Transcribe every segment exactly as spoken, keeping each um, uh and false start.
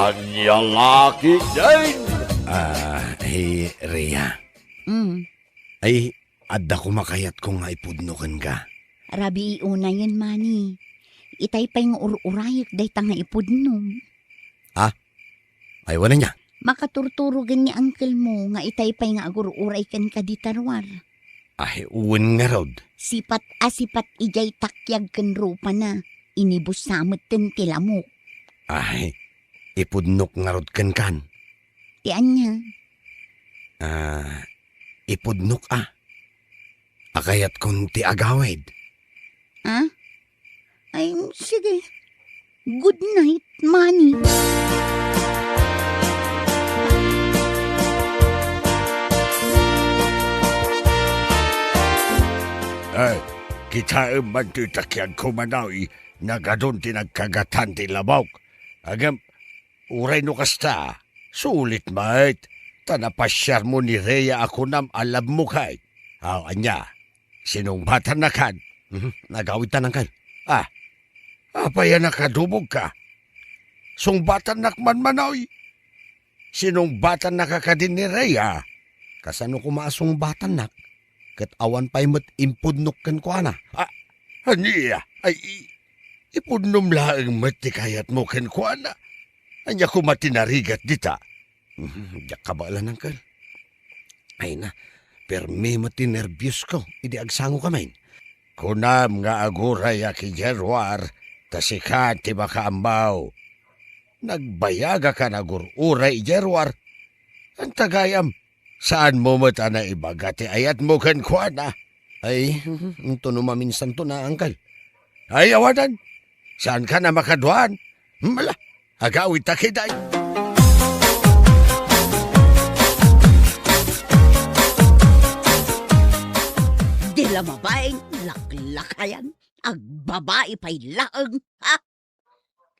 Ania la ketdin? Ah, hi Rhea. Mm. Ay, adda koma kayatko nga ipudno kenka. Rabii unayen, Manny. Itay pay nga ur-urayek dayta nga ipudnom. Ah? Ay, wen ania? Makaturturogen ni uncle mo nga itay pay nga agur-uray kenka dita ruar. Ay, wen ngarud. Sipat a sipat idiay takiag ken rupana. Inibus sa metten ti lamok. Ay, ipudnok ngarud kenkan. Ti ania? Ah, ipudnok a. A kayatkon ti agawid. Ah? Ay, sige. Good night, Manny. Ay, kitaem man ti takiagko, Manoy, nagadun ti nagkagatan ti lamok. Ngem, uray no kasta, sulit met, ta napasiarmo ni Rhea a kunam a love mo kay. Aw, ania? Sinungbatannakan? Mhm, nagawidtan, uncle. Ah, apay a nakadubogka? Sungbatannak man, Manoy. Sinungbatannaka kadi ni Rhea? Kasano koma a sungbatannak? Ket awan pay met impudnok kenkuana. Ah, ania? Ay, i-, ipudnom laeng met ti kayatmo kenkuana. Ania koma ti narigat dita? Mhm, diak kabaelan, uncle. Ay na, permi met ti nerbiosko idi agsangokami. Kunam nga aguray a idiay ruar, ta sika ti makaammo. Nagbayagakan agur-uray idiay ruar. Anta gayam, saanmo met a naibaga ti ayatmo kenkuana? Ay, mhm, intono maminsanto na, uncle. Ay, awanan. Saankan a makaduan? Mala, agawidta ketdi. Di la mabain, laklakayan, agbabai pay laeng, ha?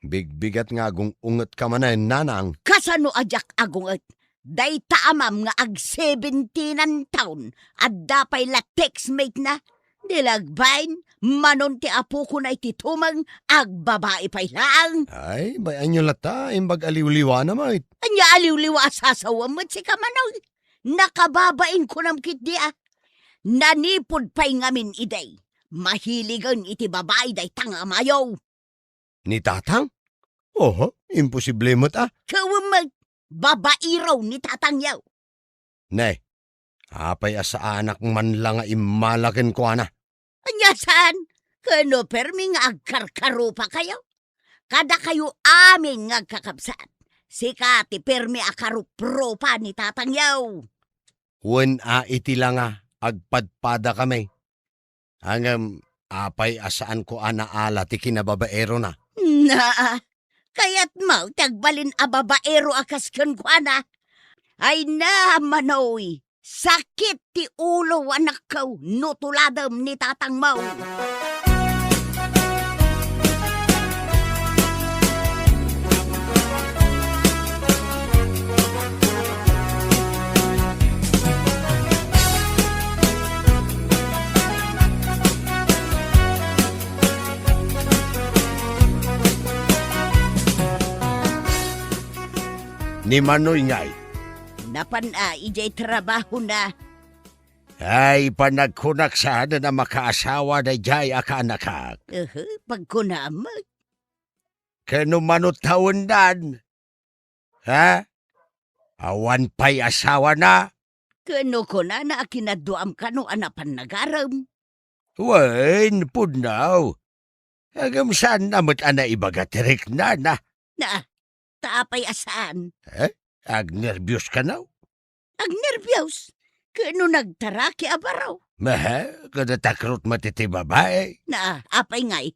Bigbigat nga agung-ungetka manen, nanang. Kasano a diak agunget? Dayta amam nga ag-seventeen-an taon, adda pay la textmate na. Di la agbain, manon ti apokona iti tumeng, agbabai pay laeng. Ay, bay-anyo latta, imbag a liwliwana met. Ania a liwliwa a sasawem met sika, Manoy? Nakababain kunam ketdi a. Nanipud pay ngamin idi. Mahiligen iti babai dayta nga amayo. Ni tatang? Oho, imposible met a. Ket wen met, babaero ni tatangyo. Ne, apay a saanak man la nga immala kenkuana? Ania saan? Ket no permi nga agkarkarupakayo? Kadakayo amin nga agkakabsat, sika ti permi a karuprupa ni tatangyo. Wen a iti la nga agpadpadakami. Ngem apay a saanko a naala ti kinababaerona? Naa, kayatmo ti agbalin a babaero a kas kenkuana? Ay na, Manoy, sakit ti ulo, anakko, no tuladem ni tatangmo. Ni Manoy ngay? Napan a idiay trabahona. Ay, panagkunak saanen a makaasawa daydiay a kaanakak. Ehe, pagkunam met. Ket no mano tawendan? Ha? Awan pay asawana? Ket no kunana a kinadduam kano a napan nagarem? Wen, pudno. Ngem saanna met a naibaga ti riknana. Na, ta apay a saan? Eh? Agnerbios kano? Agnerbios? Ket no nagtaraki a baro? Mehe, ket natakrot met iti babai. Na, apay ngay?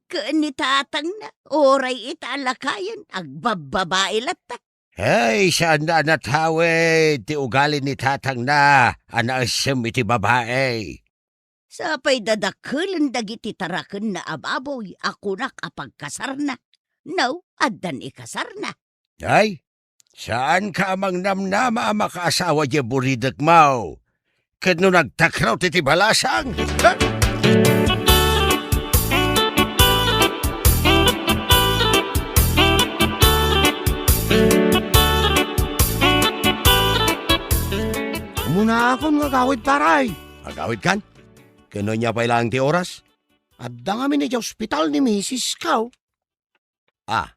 Ken ni tatangna, uray ita a lakayen, agbabbabai latta. Hey, saanna a natawid ti ugali ni tatangna a naessem iti babai. Sapay dadakelen dagiti tarakenna a baboy a kunak a pagkasarna. No, addan ikasarna. Ay, saanka a mangnamnama a makaasawa diay buridekmo. Ket no nagtakrot iti balasang, Agpakpakpon nga agawid, pare. Agawidkan? Ken ania pay laeng ti oras? Adda ngamin idiay ospital ni misis ko. Ah,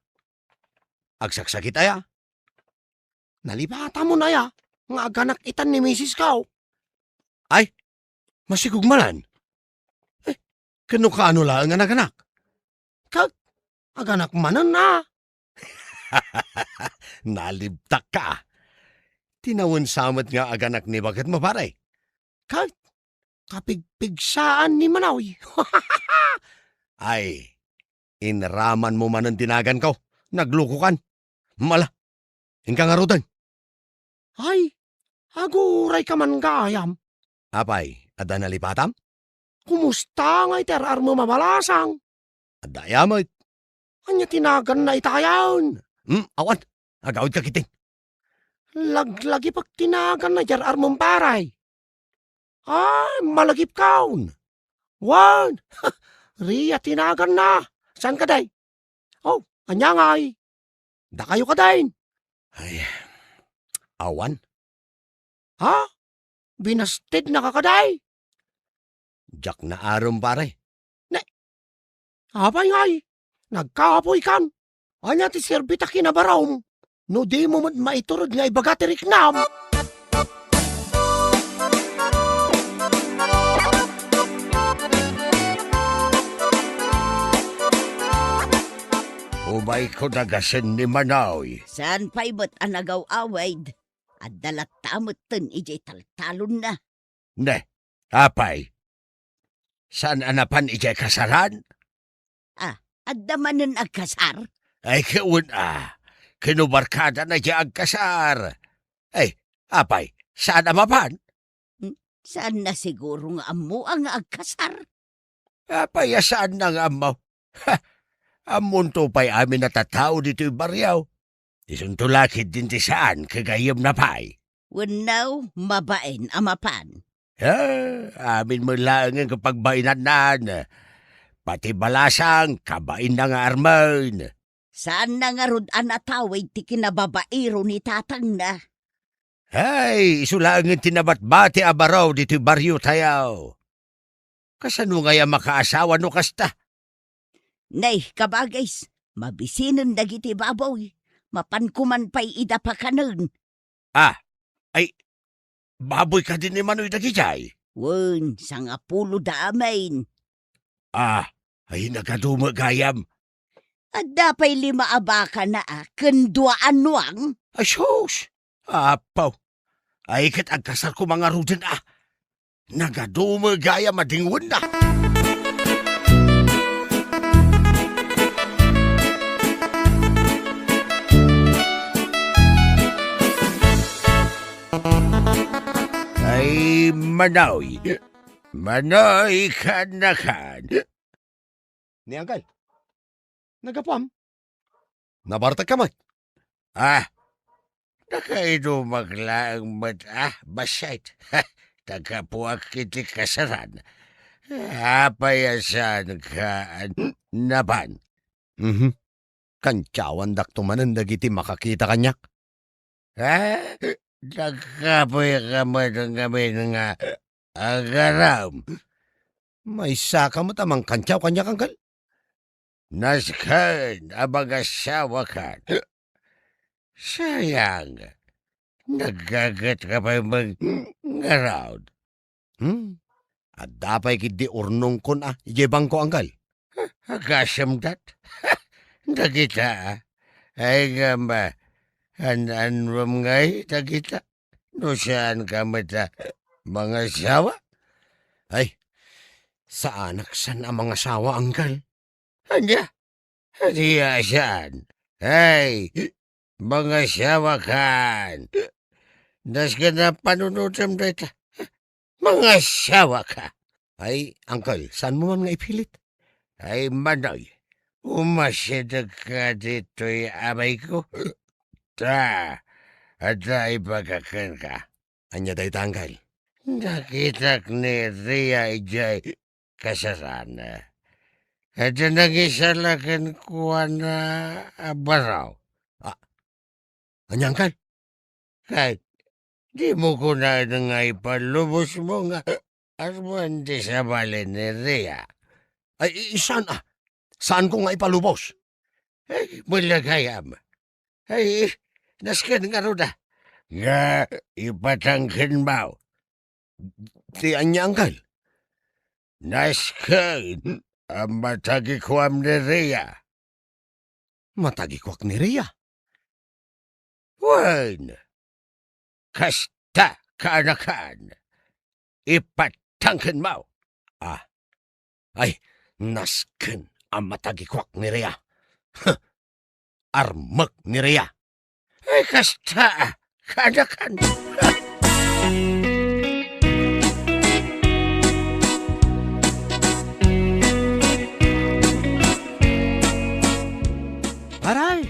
agsaksakit aya? Nalipatamon aya nga aganak itan ni misis ko. Ay, masigog manen. Eh, ken no kaano laeng a naganak? Ket aganak manen a. Nalibtak ka. Tinawen sa met nga aganak ni baketmo, pare. Ket kapigpigsaan ni Manoy. Ay, inramanmo manen ti naganko. Naglukokan. Mala, inka ngaruden. Ay, agurayka man gayam. Apay, adda nalipatam? Kumusta nga iti ar-armem a balasang? Adda aya met. Ania ti naganna itayon? Hmm, awan. Agawidka ketdin. Laglagipek ti naganna idiay ar-armem, pare. Ay, malagipkon. Wen, Ria ti naganna. Saan kadi? Oh, ania ngay? Dakayo kadin? Ay, awan. Ha? Binastidnaka kadi? Diak naarum, pare. Ne, apay ngay? Nagkapoykan? Ania ti serbi ta kinabarom no dimo met maiturod nga ibaga ti riknam? Umayko dagasen ni Manoy. Saan pay met a nagaw-awid? Adda latta metten idiay taltalonna. Ne, apay? Saan a napan idiay kasaran? Ah, adda manen agkasar? Ay, ket wen a. Ken no barkadana diay agkasar. Ay, apay, saan a mapan? Hmm, saanna siguro nga ammoa nga agkasar? Apay a saanna nga ammo? Ha! Ammonto pay amin a tattao ditoy barrio. Isunto la ketdin ti saan ket gayyemna pay. Wenno, mabain a mapan. Ah, amin met laengen ket pagbainannan. Pati balasang, kabainna nga armen. Saanna ngarud a natawid ti kinababaero ni tatangna? Ay, isu laengen ti nabatbati a baro ditoy barriotayo. Kasano ngay a makaasawa no kasta? Nay, kabagis, mabisinen dagiti baboy. Mapanko man pay ida pakanen. Ah, ay, baboy kadi ni Manoy dagidiay? Wen, sangapulo da amin. Ah, ay, nagadu met gayam. Adda pay lima a bakana a ken dua a nuang. Ay, sus! Apo! Ay, ket agkasar koma ngaruden a. Nagadu met gayam a dingwenna. Ay, Manoy. Manoy, kaannakan. Ni Angkel. Naggapuam? Nabartekka met? Ah, nakainumak laeng met, ah, bassit. Naggapuak iti kasaran. Apay a saanka a napan? Mhm. Kantiawandakto manen dagiti makakita kaniak. Ah, nagkapoyka met ngamin nga agaram. Maysaka met a mangkantiaw kaniak, Angkel? Nasken a mangasawakan. Sayang, naggagetka pay met ngarud. Hmm? Adda pay ketdi urnongkon a idiay bangko, Angkel. Agasem dat. Dagita, a. Ay ngem, an-annuem ngay dagita? No saanka met a mangasawa? Ay, saanak saan a mangasawa, Angkel. Ania? Ania a saan? Ay, mangasawakan. Nasken a panunotem dayta. Mangasawaka. Ay, Angkel, saanmo man nga ipilit? Ay, Manoy, umasidegka ditoy amayko. Ta, adda ibaga kenka. Ania dayta, Angkel? Nakitak ni Ria idiay kasarana. Adda nangisala kenkuana a baro. Ah, ania, Angkel? Ket Dimo kunaen nga ipalubosmo nga Arman ti sabali ni Rhea. Ay, i-, saan, ah? Saanko nga ipalubos? Ay, malagayam. Ay, nasken ngarud, ah. Nga, ipatangkenmo. Ti ania, angkel? Nasken a matagikuam ni Rhea. Matagikuak ni Rhea? Wen, kasta, kaanakan, ipatangkenmo. Ah, ay, nasken a matagikuak ni Rhea. Huh, armek ni Rhea. Ay, kasta, kaanakan. Paray,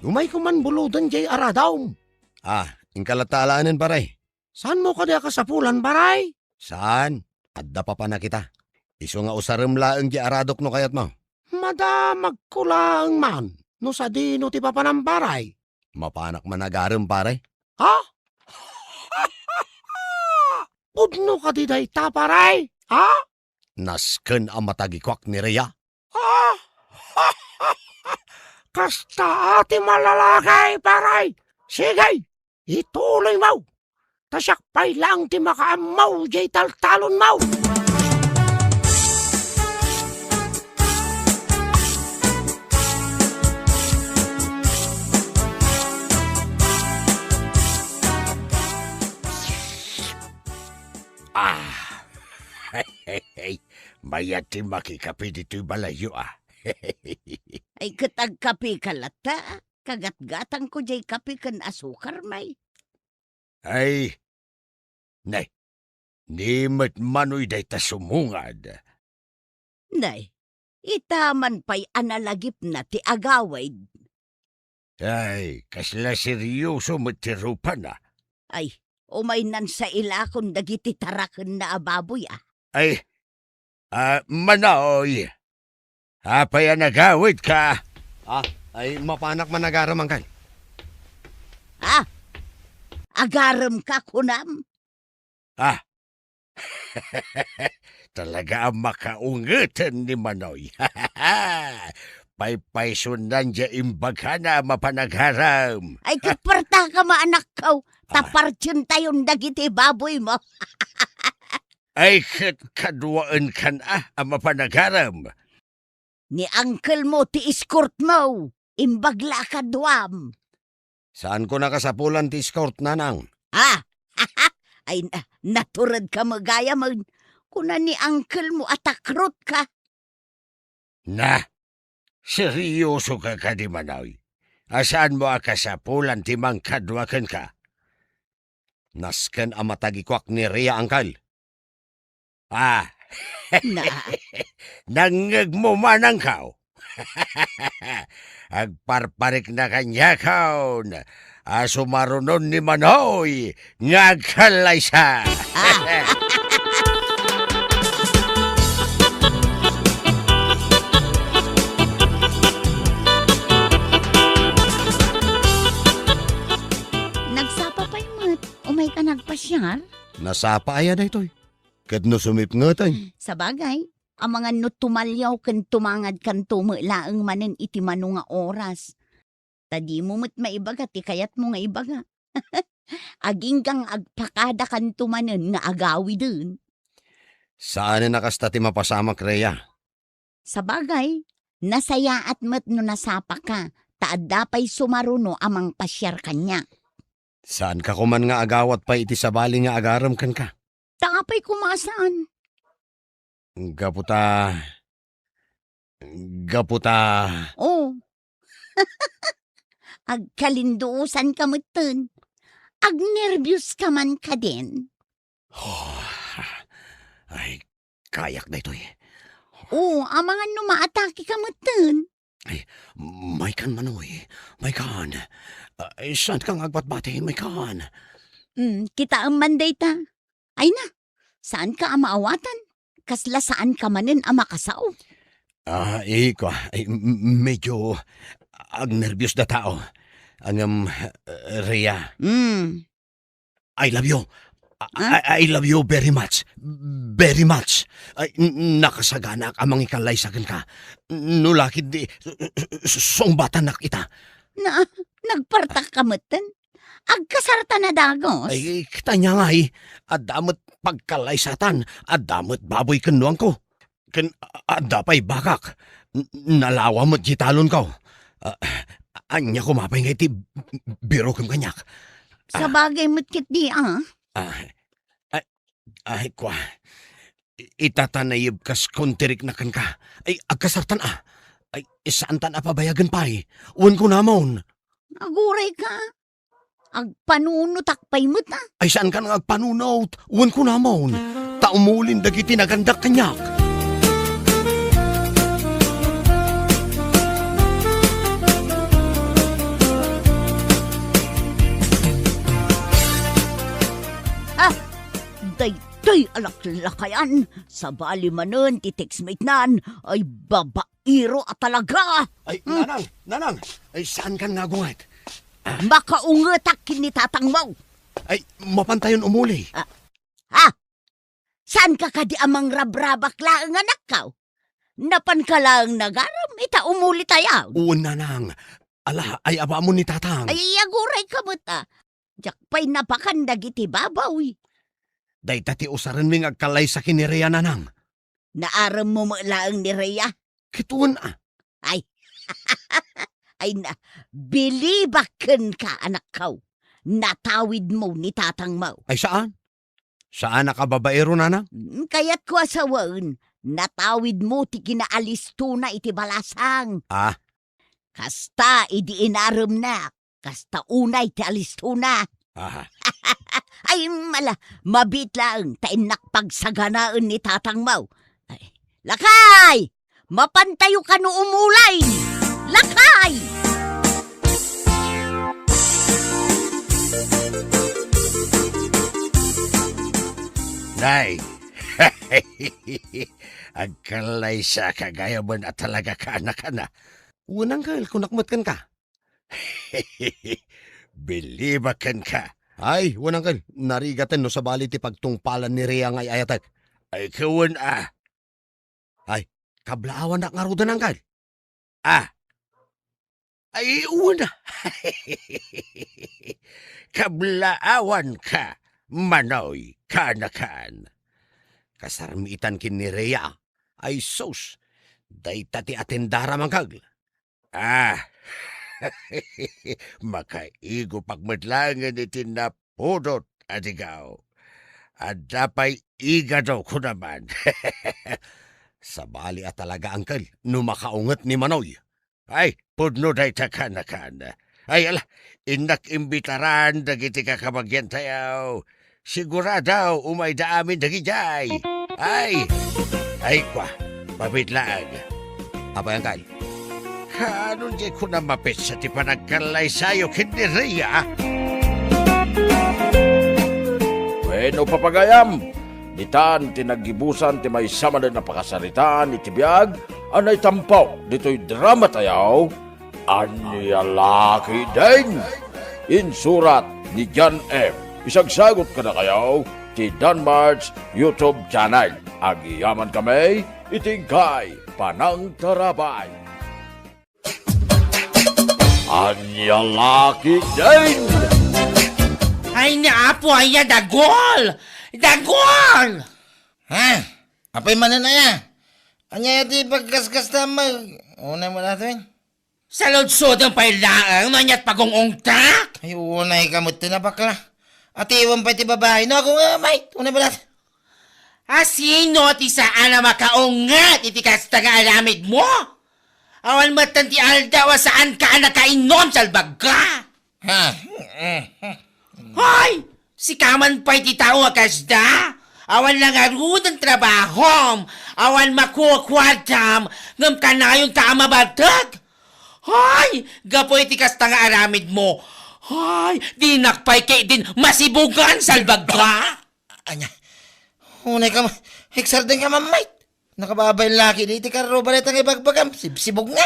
umayko man buloden jay aradom. Ah, inka latta alaenen, paray. Saanmo kadi a kasapulan, paray? Saan? Adda papanak ita. Isu nga usarem laeng ti aradok no kayatmo. Madamagko laeng man no sadino ti papanam, paray. Mapanak man agarem, paray. Ha? Pudno kadi dayta, paray? Ha? Nasken a matagikuak ni Rhea. Ah! Kasta ti malalaki, paray! Sige, ituloymo! Ta siak pay laeng ti makaammo jay taltalonmo! Ah! Mayat ti makikape ditoy balayyo, ah. Ay, ket agkapeka latta, kagatgatangko jay kape ken asukar, may. Ay, nay, ni met manoy dayta sumungad. Nay, ita man pay a nalagipna ti agawid. Ay, kasla seryoso met ti rupana. Ay, umaynan sa ilakon dagiti tarakenna a baboy, ah. Ay, ah, Manoy, apay a nagawidka? Ah, ay, mapanak man agarem, angkel. Ah, agaremka, kunam? Ah, talaga a makaungeten ni Manoy. Paypaysunan diay imbagana a mapan agarem. Ay, ket puartaka, maanakko, ta Ah. partientayon dagiti baboymo. Ay, ket kaduaenkan a, a mapan agarem. Ni angkelmo ti escortmo, imbag la a kaduam. Saanko a kasapulan ti escort, nanang. Ah! Ay, na, naturedka met gayamen. Kuna ni angkelmo a takrotka. Na, seryosoka kadi, Manoy? A saanmo a kasapulan ti mangkadua kenka? Nasken a matagikuak ni Rhea, angkel. Ah. Na. Nangngegmo man, angkel. Agparparikna kaniakon a sumarunon ni Manoy nga agkallaysa. Ah. Nagsapa pay met, umayka nagpasiar? Nasapa aya daytoy? Ket no sumipngeten? Sabagay, amangan no tumaliaw ken tumangadkanto met laeng manen iti mano nga oras. Ta dimo met maibaga ti kayatmo nga ibaga. Agingga nga agpakadakanto manen nga agawiden. Saanen a kasta ti mapasamak, Rhea. Sabagay, nasayaat met no nasapaka, ta adda pay sumaruno a mangpasiar kaniak. Saanka koman nga agawat pay iti sabali nga agarem kenka? Ta apay koma a saan? Gapu ta, gapu ta. Oh. Agkalinduosanka metten. Agnerbios ka man kadin. Oh, ay, kayak daytoy. Oh, amangan no maatakeka metten. Ay, maykan, Manoy. Maykan. Ay, saanka nga agbatbati, maykan. Hmm, kitaem man dayta. Ay na, saanka a maawatan? Kasla saanka manen a makasao? Ah, iko, ay, m-, m-, medyo agnerbios da tao. Ngem, eh, Rhea. Hmm. I love you. I, Ah? I, I love you very much. Very much. Ay, n-, nakasaganaak a mangikallaysa kenka. No la ketdi, s-, s-, sungbatanak ita. Na, nagpartak ka metten? Agkasarta na dagos. Ay, kita niya nga, eh. Adda met pagkallaysatan, adda met baboy ken nuangko. Ken a-, adda pay bakak. N-, nalawa met di talonko. Ah, ania koma pay nga iti birokem kaniak? Ah. Sabagay met ketdi, ah. Ah, ay, ay, kua. I-, ita ta nayeb kas kontirikna kenka. Ay, agkasartan, ah. Ay, saantan a pabayagen pay. Wen kunamon. Aguray ka. Agpanunotak pay met, ah. Ay, saankan nga agpanunot? Wen kunamon. Ta umulin dagiti nagandak kaniak. Ah, daytoy a laklakayan, sabali manen ti textmate nan, ay baba iro a talaga. Ay, Hmm. Nanang, Nanang, ay, saankan nga agunget? Makaungetak ken ni tatangmo. Ay, mapantayon umuli. Ah, ha? Saanka kadi a mangrabrabak laeng, anakko? Napanka laeng nagarem, ita umuli tayo. Wen, Nanang. Ala, ay, abaam ni tatang. Ay, aguray ka met, ah. Diak pay napakan dagiti baboy. Dayta ti usarenmi nga agkallaysa ken ni Rhea, Nanang. Naaremmo met laeng ni Rhea? Ket wen, ah. Ay. Ay na, bilibak kenka, anakko. Natawidmo ni tatangmo. Ay, saan? Saanak a babaero, Nanang? Mm, kayatko a sawen, natawidmo ti kinaalistona iti balasang. Ah. Kasta idi inaremnak, kasta unay ti alistona. Aha. Ay, mala, mabiit laeng ta innak pagsaganaen ni tatangmo. Ay, lakay! Mapantayo kano umulay! Lakay! Nay! Agkallaysaka gayamen a talaga, kaanakana. Wen, uncle, kunak met kenka. Bilibak kenka. Ay, wen, uncle, narigaten no sabali ti pagtungpalan ni Rhea nga ay-ayatek. Ay, ket wen, ah. Ay, kablaawannak ngaruden, uncle. Ah. Ay, wen. Kablaawanka, Manoy, kaanakan. Kasarmitan ken ni Rhea. Ay, sus. Dayta ti atendaram, uncle. Ah, makaigopak met laengen iti napudot a digaw. Adda pay igado, kunaman. Sabali a talaga, uncle, no makaunget ni Manoy. Ay, pudno dayta, kaanakan. Ay, ala, innak imbitaran dagiti kakabagiantayo. Sigurado, umayda amin dagidiay. Ay! Ay, kua, pabitlaag. Apay, uncle? Kaano diay kuna mapetsa ti panagkallaysayo ken ni Rhea? Wenno, papagayam, ditan ti naggibusan ti maysa manen a pakasaritaan iti biag a naitampo ditoy dramatayo, Ania la ketdin? Insurat ni John M. Isagsagut kadakayo ti Danmart's YouTube channel. Agyaman kami iti inkay panangtarabay. Ania la ketdin? Ay, ni Apo, aya, dagol! Dagol! Ha? Apay manen aya? Ania ti pagkaskasta mag-, unay mo datoy? Saludsodem pay laeng no aniat pagung-ungtak? Ay, unay ka met ti nabakla. Atiwem pay ti babai. No, ako nga, mate. Unay mo datoy. A sino ti saan a makaunget iti kasta nga aramidmo? Awan metten ti aldaw a saanka a nakainum, salbagka! Ha? Hoy! Sika man pay ti tao a kasda? Awan la ngaruden trabahom, awan makukuadam, ngem kanayonka a mabaltek? Hoy! Gapu iti kasta nga aramidmo, hoy! Dinak pay ketdin masibugan, salbagka! Ania? Unay ka ma-, eksarden ka, Ma'am Mike. Nakababain la ketdi iti karruba dayta nga ibagbagam. Sibsibog nga.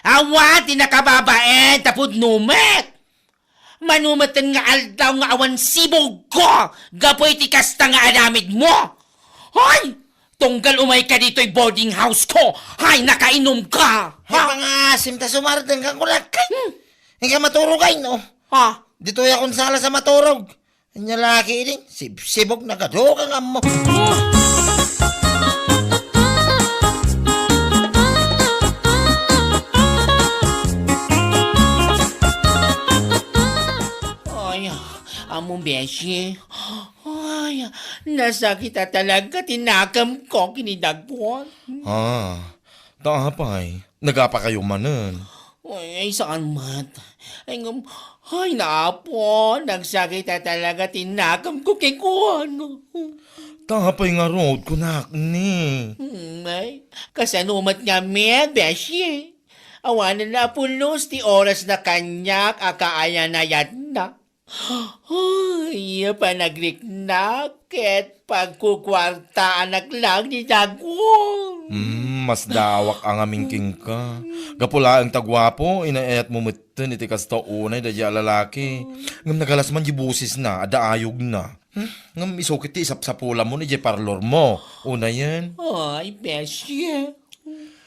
Awan ti nakababain, ta pudno met. Mano metten nga aldaw nga awan sibugko gapu iti kasta nga aramidmo? Hoy! Tunggal umayka ditoy boarding house ko! Hay, nakainumka! Hay, ha? Pangaasim ta sumardeng kang kulakay. Hmm. Inka maturogay, no? Ha? Ditoy akong sala sa maturog. Anya laki ini, sibsibog na kadu kang ammo. Ay, amo, beshi. Ay, nasakit a talaga ti nakemko ken ni Dagwal. Ah, ta apay, nagapakayo manen? Ay, ay, saan met? Ay, ngem, ay, naapo, nagsakit a talaga ti nakemko kenkuana. Ta apay ngarud, kunak ni? Hmm, ay, kasano met ngamin, beshi? Awanen a pulos ti oras na kaniak a kaayan-ayatna. Ay, panagriknak ket pagkukuartaanak lang ni Dagwal. Hmm, masdawak a ngamin kenka. Gapu laeng ta guapo, inay-ayatmo metten iti kasta unay daydiay a lalaki. Ngem nagalas man diay bosesna, adda ayogna. Hmm, ngem isu ket ti isapsapulamon idiay parlormo, unayen. Ay, beshi.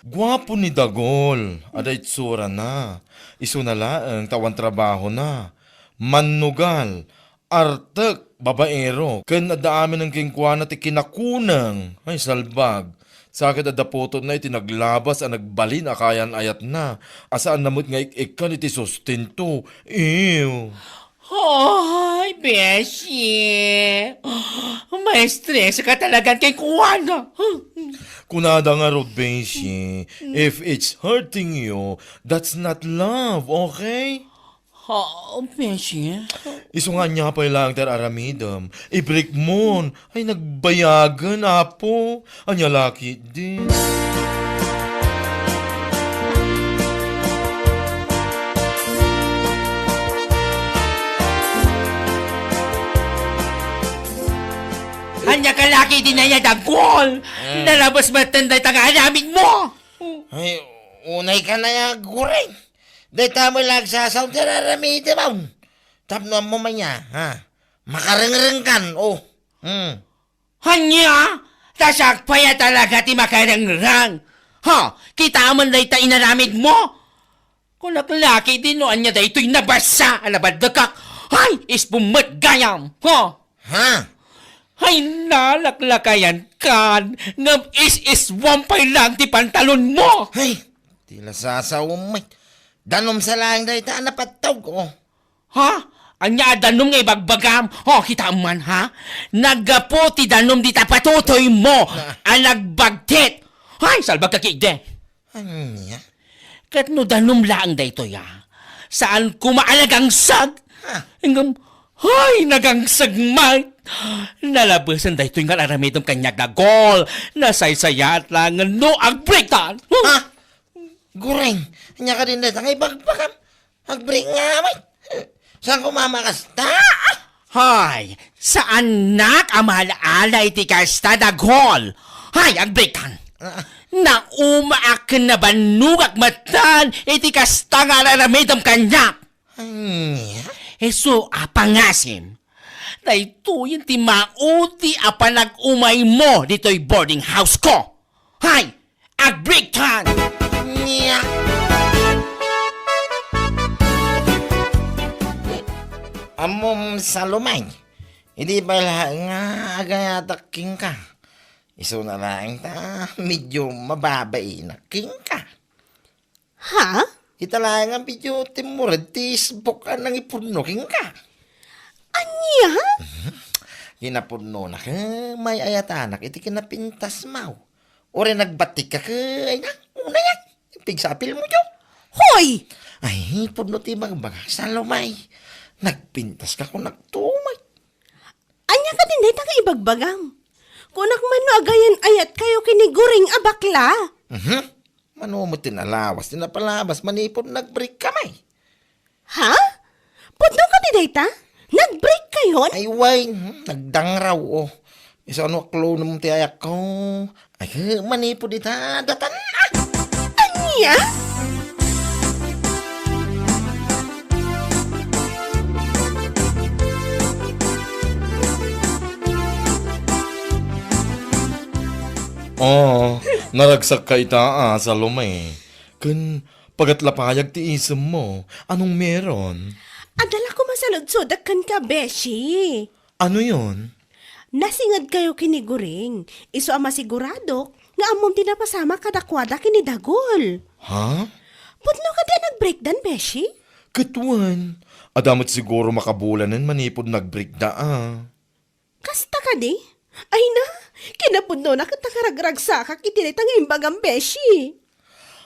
Guapo ni Dagol, adda itsurana. Isuna laeng ta awan trabahona. Mannugal, artek, babaero, ken adda aminen kenkuana ti kinakuneng. Ay, salbag. Sa ket adda putotna iti naglabas a nagbalin a kaayan-ayatna, a saanna met nga ik-ikkan iti sustento. Ew. Ay, beshi. Maestres ka talaga kenkuana. Kunada ngarud, beshi, if it's hurting you, that's not love, okay? Ha, beshi? Isu nga ania pay laeng ti ar-aramidem. Ibrekmon. Ay, nagbayagen, Apo. Ania la ketdi? Ania ka la ketdi, Dagol? Hmm. Nalabas metten dayta nga aramidmo. Ay, unay ka na ya, Guring. Dayta met la agsasaon ti ar-aramidem. Tapno ammo man ya, ha? Makarengrengkan, oh. Hmm. Ania? Ta siak pay a talaga ti makarengreng. Ha? Kitaem dayta inaramidmo? Kunak la ketdi no ania daytoy nabasa a nabaddekak. Hay, ispum met gayam. Ha? Ha? Hay, nalaklakayankan, ngem is-iswam pay laeng ti pantalonmo. Hay, ti la sasaom met. Danum sa laeng dayta a napattog, oh. Ha? Ania a danum nga ibagbagam? Oh, kitaem man, ha? Naggapu ti danum dita patutoymo a nagbagtit. Hay, salbag ka ketdi. Ania? Ket no danum laeng daytoy, a, saan koma a nagangsag. Ha? Ngem, hay, nagangsag met. Nalabesen daytoy nga ar-aramidem kaniak, Dagol. Nasaysayaat laengen no agbreaktan. Ha? Guring, ania ketdin dayta nga ibagbagam? Agbreak nga met. Saan koma a makasta? Hay, saannak a maala-ala iti kasta, Dagol. Hay, agbreaktan. Ah. Naumaak ken nabannogak metten iti kasta nga ar-aramidem kaniak. Ania? Isu a pangasim. Daytoyen ti maudi a panag-umaymo ditoy boarding house ko. Hay! Agbreaktan! Nia? Ammom, Salome, idi pay la nga agayatak kenka, isuna laeng ta medyo mababainak kenka. Ha? Ita laeng a medyo timmured ti isbok a nangipudno kenka. Ania? Mhm. Kinapudnona ket may-ayatanak iti kinapintasmo. Uray nagbattikka ket, ay na, unayen, pigsapilmo, Diyo. Hoy! Ay, pudno ti ibagbagak, Salome. Nagpintaska kunak tumay. Ania ketdin dayta nga ibagbagam? Kunak man no agayan-ayatkayo ken ni Guring a bakla. Mhm. Mano met ti nalawas ti napalabas manipud nag-break kami? Ha? Pudno kadi dayta? Nag-break kayon? Ay, way, hmm, nagdangraw, oh. Isano a clone mo ti ayakko? Ay, manipud ita, datan, ah! Ania? Oh, naragsakka ita a, Salome. Ken pagat la pay ti isemmo, anong meron? Adda la koma saludsodek kenka, beshi. Ano yon? Nasingedkayo ken ni Guring, isu a masiguradok nga ammom ti napasamak kadakuada ken ni Dagul. Ha? Pudno kadi a nag-breakdan, beshi? Ket wen, adda met siguro makabulanen manipud nag-breakda a. Kasta kadi? Ay na, kinapudnona ket nakaragragsakak iti dayta nga imbagam, beshi.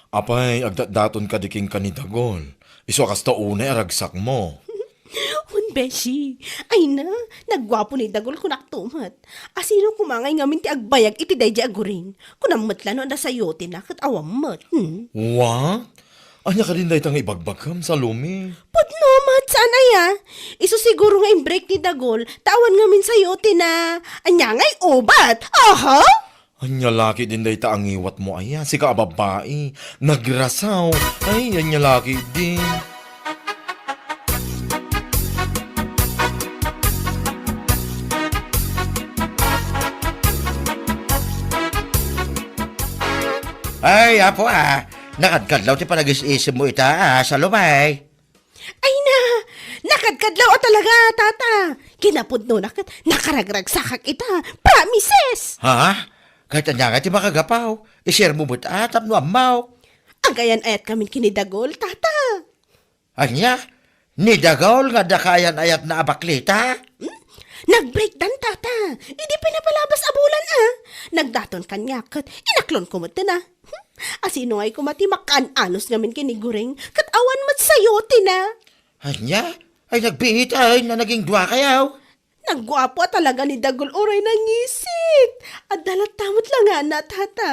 Apay, agdatdaton kadi kenka ni Dagol. Isu a kasta unay a ragsakmo. Wen, beshi. Ay na, nagguapo ni Dagol, kunakto met. Asino koma ngay ngamin ti agbayag iti daydiay a guring? Kunam met la no adda sayotina ket awan met. Hmm? Wa? Ania kadin dayta nga ibagbagam, Salome? Pudno met, saan aya? Isu siguro nga imbreak ni Dagol, ta awan ngamin sayotina. Ania ngay ubat? Aha! Ania la ketdin dayta a ngiwatmo aya, sika a babbai, nagrasaw. Ay, ania la ketdin. Ay, apo, ah. Nakadkadlaw ti panagis-isemmo ita, ah, Salome. Ay na, nakadkadlaw a talaga, tata. Kinapudnona ket nakaragragsakak ita. Promises! Ha? Ket ania nga ti makagapaw? I-share mo met, ah, tapno ammok. Agayan-ayat ngamin ken ni Dagol, tata. Ania? Ni Dagol nga adda kaayan-ayatna a baklita? Hmm? Nag-breakdan, tata. Idi pinapalabas a bulan, ah. Nagdaton kaniak ket inaklonko metten, ah. Hmm? Asino ngay koma ti makaan-anos ngamin ken ni Guring ket awan met sayotina? Ania? Ay, nagbiit, ay, na naging duakayo. Nagguapo a talaga ni Dagol uray nangisit. Adda latta met la ngana, tata.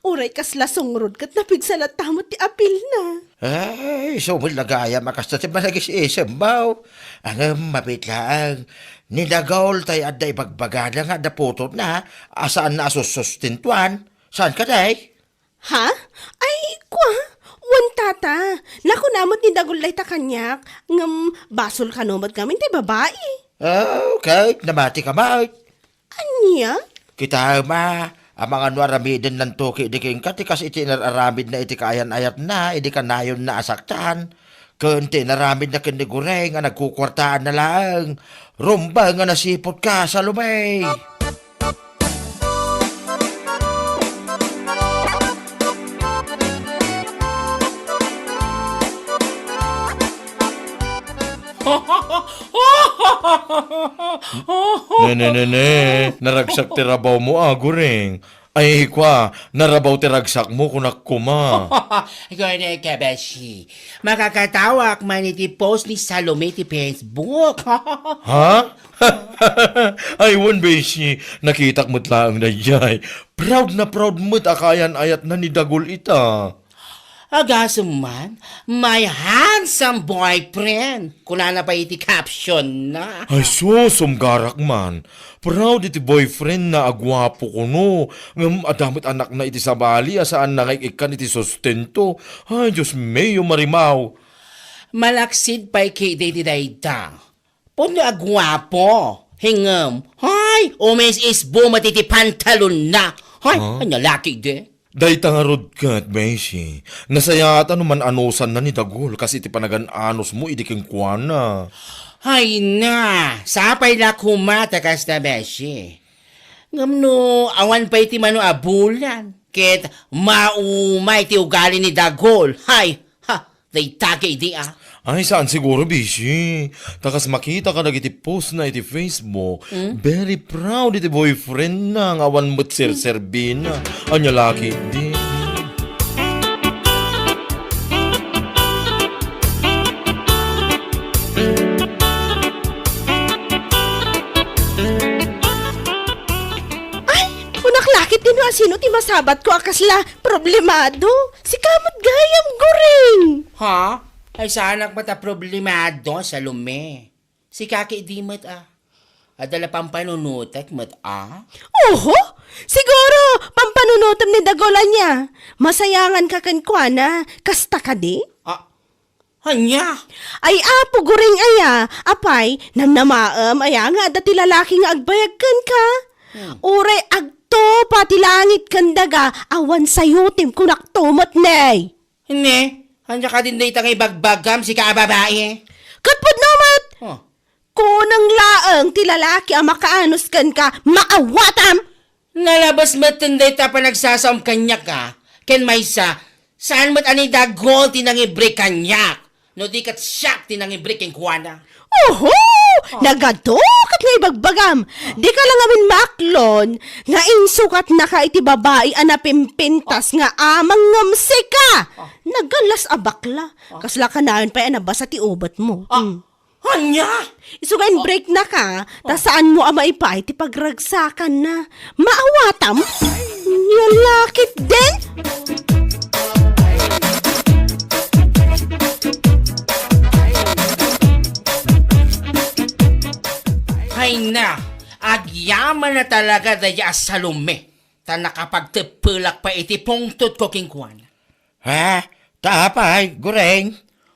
Uray kasla sungrod ket napigsa latta met ti apilna. Ay, isu met la gayam a kasta ti managis-isemmo. Ngem mabiit laeng, ni Dagol tay adda ibagbagana nga adda putotna a saanna a sussustentuan. Saan kadi? Ha? Ay, kua? Wen, tata. Nakuna met ni Dagol dayta kaniak, ngem basol kano met ngamin tay babai. Oh, ket namatika met. Ania? Kitaem a, amangan no aramidennanto ketdi kenka ti kas iti inar-aramidna iti kaayan-ayatna idi kanayonna a saktan. Ken ti inaramidna ken ni Guring a nagkukuartaanna laeng. Rumbeng a nasiputka, Salome! Ne, ne, ne, ne. Naragsak ti rabawmo, a, Guring. Ay, kua, narabaw ti ragsakmo, kunak koma. Gone ka, beshi. Makakatawak man iti post ni Salome ti Facebook. Ha? Ay, wen, beshi. Nakitak met laeng daydiay. Proud na proud met a kaayan-ayatna ni Dagol ita. Agasem man, "My handsome boyfriend," kunana pay iti caption na. Ay sus, sumgarak man. Proud iti boyfriend na a guapo kuno. Ngem adda met anakna iti sabali a saan na nga ik-ikkan iti sustento. Ay, Dios mio, Marimao. Malaksid pay ketdi iti dayta. Pudno a guapo. Ngem, hay, umis-isbo met iti pantalonna. Hay, Huh? Ania la ketdi? Dayta ngarud ket, beshi, nasayaat a no man-anosanna ni Dagol kas iti panagan-anosmo idi kenkuana. Hay na, sapay la koma ta kasta, beshi. Ngem no awan pay ti mano a bulan, ket maumay ti ugali ni Dagol. Hay, ha, Dayta ketdi, a. Ay, saan siguro, beshi. Ta kas makita kadagiti post na iti Facebook, Hmm? Very proud iti boyfriend na nga awan met serserbina. Ania la ketdi? Ay, kunak la ketdi no asino ti masabatko a kasla problemado. Sika met gayam, Guring. Ha? Ay, saanak met a problemado, Salome. Sika ketdi met, a. Adda la pampanunotek met, a. Oho! Siguro, pampanunotem ni Dagol ania. Masayanganka kenkuana. Kasta kadi? A, ania? Ay, Apo Guring aya. Apay, namnamaem aya nga adda ti lalaki nga agbayag kenka? Hmm. Uray ag- tupa ti langit ken daga, awan sayotem kunakto met, ne. Ne, ania kadin dayta nga ibagbagam, sika a babai? Ket pudno met, Oh. kunang laeng ti lalaki a makaanus kenka, maawatam! Nalabas met dayta a panagsasaom kaniak, a. Ken maysa, saan met a ni Dagol ti nangibrek kaniak. No di ket siak ti nangibrek kenkuana. Oho! Nagadu ket nga ibagbagam. Dika la ngamin maaklon nga insukatnaka iti babai a napimpintas nga amang ngem sika. Nagallas a bakla. Kasla kanayon pay a nabasa ti ubetmo. Ah, Mm. ania? Isu nga inbreaknaka, ta saanmo a maipaay ti pagragsakanna. Maawatam? Ania la ketdin? Ay na, agyaman na talaga dayta a Salome, ta nakapagteppelak pay iti pungtotko kenkuana. Ha? Ta apay, Goreng?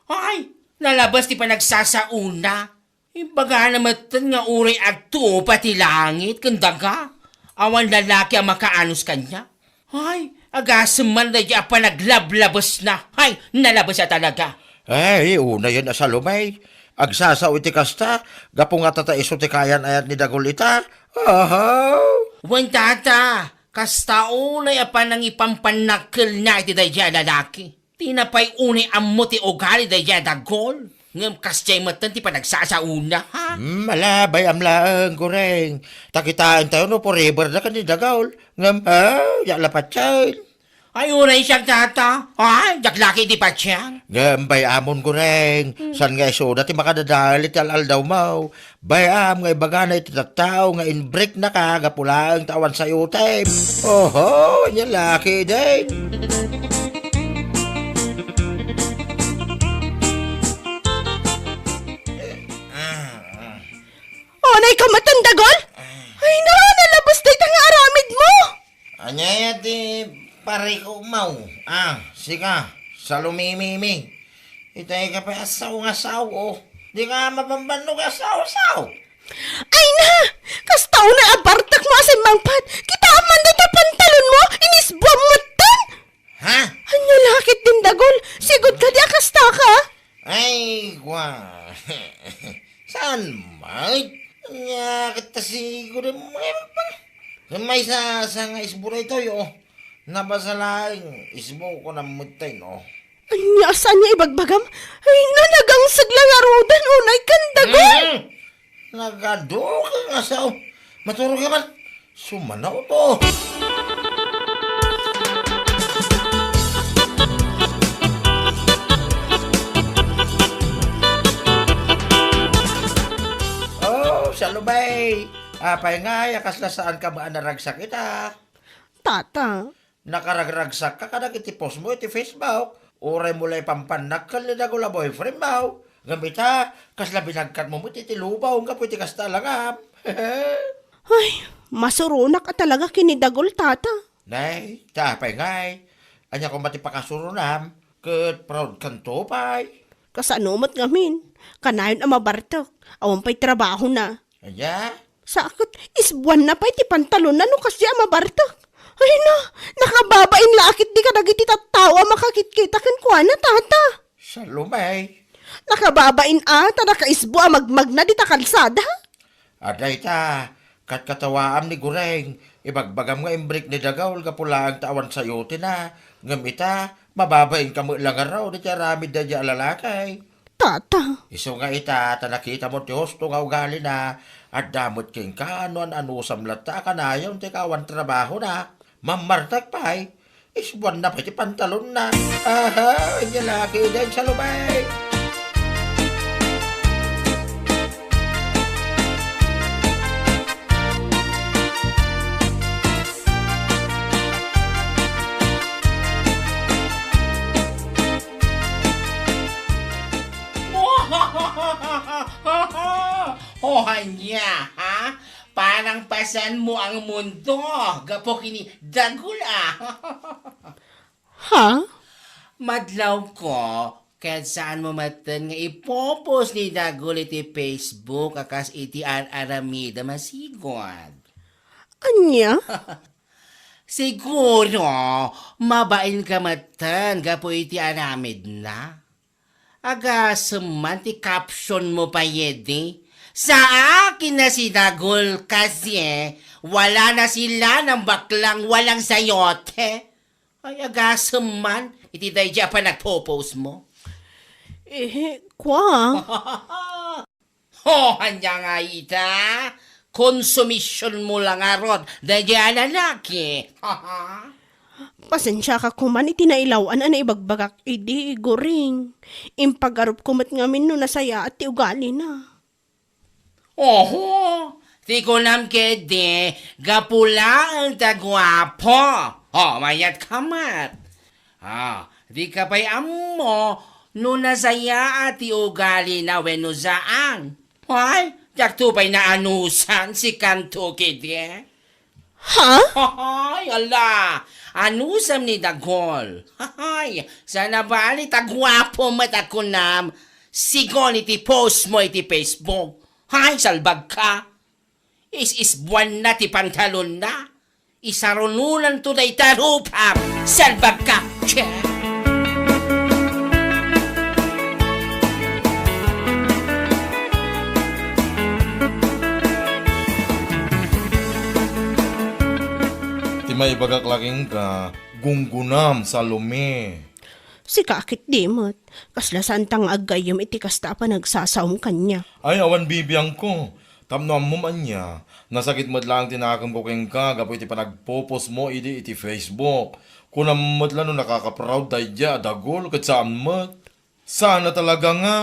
Ay, nalabas ti panagsasaona. Imbagana metten nga uray agtupa ti langit ken daga, awan lalaki a makaanus kaniak. Ay, agasem man dayta a panaglablabuesna. Ay, nalabas a talaga. Ay, unayen a Salome. Agsasao iti kasta, gapu nga tata isu ti kaayan-ayat ni Dagol ita. Aha. Wen, tata, kasta unay a panangipampannakkelna iti dayta a lalaki. Dina pay unay ammo ti ugali dayta a Dagol, ngem kasdiay metten ti panagsasaona, ha? Hmm, ala, bay-am laeng, Goreng. Ta kitaentayo no forever da ken ni Dagol. Ngem, ha, diak la patien. Ay, uray siak, tata. Ay, diak la ketdi patien. Ngem bay-amon, Goreng. Saan nga isuda ti makadadael iti al-aldawmo. Bay-am nga ibagana iti tattao nga inbreaknaka gapu laeng ta awan sayotem. Oho, ania la ketdin. Unay ka metten, Dagol? Ay na, nalabas dayta nga aramidmo. Ania ti parikukmo? Ah, sika, Salomemimi. Itay ka pay a sao nga sao, oh. Dika mabambannog a sao-sao. Ay na! Kasta unay a bartekmo a simmangpet. Kitaem man dayta pantalonmo, inisbuam metten! Ha? Ania la ketdin, Dagol? Sigud kadi a kastaka? Ay, kwa. Saan met? Ania ket ta sigud a maysa, sa nga isbu daytoy, oh. Nabasa laeng, isbu ko na metten, oh. Ania, saan nga ibagbagam? Ay na, nagangseg la ngaruden, unay ken, Dagol! Mm. Nagadu ka nga sao. Maturog ka man. Sumanaw to. Oh, Salome. Apay ngay a kasla saan ka met a naragsak ita? Tata. Nakaragragsakka kadagiti postmo iti Facebook. Uraymo la ipampannakkel ni Dagol a boyfriendmo. Ngem ita, kasla binagkatmo met iti lubong gapu iti kasta a langam. Ay, masuronak a talaga ken ni Dagol, tata. Nay, ta apay ngay? Ania koma ti pakasuronam? Ket proud kanto pay. Kasano met ngamin? Kanayon a mabartek. Awan pay trabahona. Ania? Sa ket, isbuanna pay ti pantalonna no kasdi a mabartek. Ay na, nakababain la a ketdi kadagiti tattao a makakitkita kenkuana, tata. Salome. Nakababain a, ta nakaisbu a magmagna dita kalsada. Adda ita, katkatawaam ni Goreng, ibagbagam nga imbreak ni Dagol gapu laeng ta awan sayotenna, ngem ita, mababainka met la ngarud iti aramid daydiay a lalaki. Tata. Isu nga ita, ta nakitamo ti husto nga ugalina, adda met kenka no an-anusam latta a kanayon ti kaawan trabahona. Mammartek pay, isbuanna pay ti pantalonna. Aha, ania la ketdin, Salome. O ania, ha? Parang pasanmo ang mundo, gapu ken ni Dagol, a. Ha? Madlawko, ket saanmo metten nga ipo-post ni Dagol iti Facebook a kas iti ar-aramidem a sigud. Ania? Siguro, mabain ka metten gapu iti aramidna. Agasem man ti caption mo pay idi. Sa akin na si Dagol kasi wala na sila ng baklang walang sayote. Ay, agasem man iti daydi a panagpo-post mo. Eh, kwa? Ho, ania nga ita? Konsumision mo la ngarud daydi a lalaki. Pasensiaka koman iti nailaw-an a naibagbagak idi, Guring. Impagarupko met ngamin no nasayaat ti ugalina. Oho, ti kunam ketdi, gapu laeng ta guapo. O, mayat ka met. Ah, di ka pay ammo no nasayaat ti ugalina wenno saan. Ay, diakto pay naanusan si Kanto ketdi. Ha? Ay, ala, anusam ni Dagol. Ay, sana bali ta guapo met a kunam, sigun iti post mo iti Facebook. Ay, salbag ka. Is-isbuanna ti pantalonna. Isarunonanto dayta rupam. Salbag ka. Che. Ti maibagak la kenka, gunggonam, Salome. Sika ketdi met, kasla saanta nga aggayyem iti kasta a panagsasaom kaniak. Ay, awan bibiangko. Tapno ammom ania, nasakit met laeng ti nakemko kenka gapu iti panagpo-post mo idi iti Facebook. Kunam met la no nakaka-proud daydiay a Dagol ket saan met. Saan a talaga nga,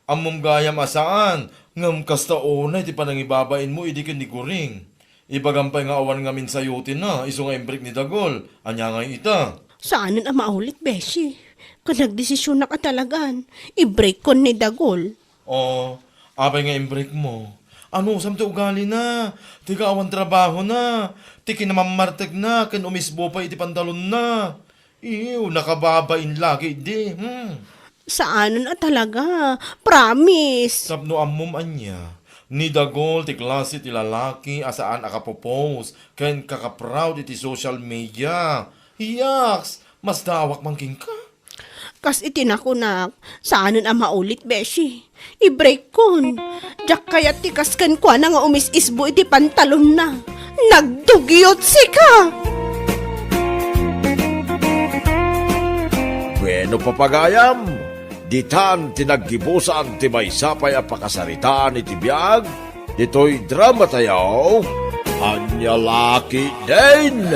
ammom gayam a saan, ngem kasta unay ti panangibabain mo idi ken ni Guring. Ibagam pay nga awan ngamin sayotenna, isu nga imbreak ni Dagol. Ania ngay ita? Saanen a maulit, beshi. Ket nagdesisionak a talagan, ibreakkon ni Dagol. O, apay nga imbreak mo? Anusam ti ugalina? Ti kaawan trabahona, ti kinamammartekna ken umisbo pay iti pantalonna. Iw, nakababain la ketdi, hmm. Saanen a talaga, promise. Tapno ammom ania, ni Dagol ti klase ti lalaki a saan a kapopost ken kakaproud iti social media. Yaks, masdaawak man kenka. Kas iti nakunak, saanen a maulit, beshi. Ibreakkon. Diak kayat ti kas kenkuana nga umis-isbo iti pantalonna. Nagdugyot sika! Bueno, papagayam, ditan ti naggibusan ti maysa pay a pakasaritaan iti biag ditoy drama tayo, Ania La Ketdin.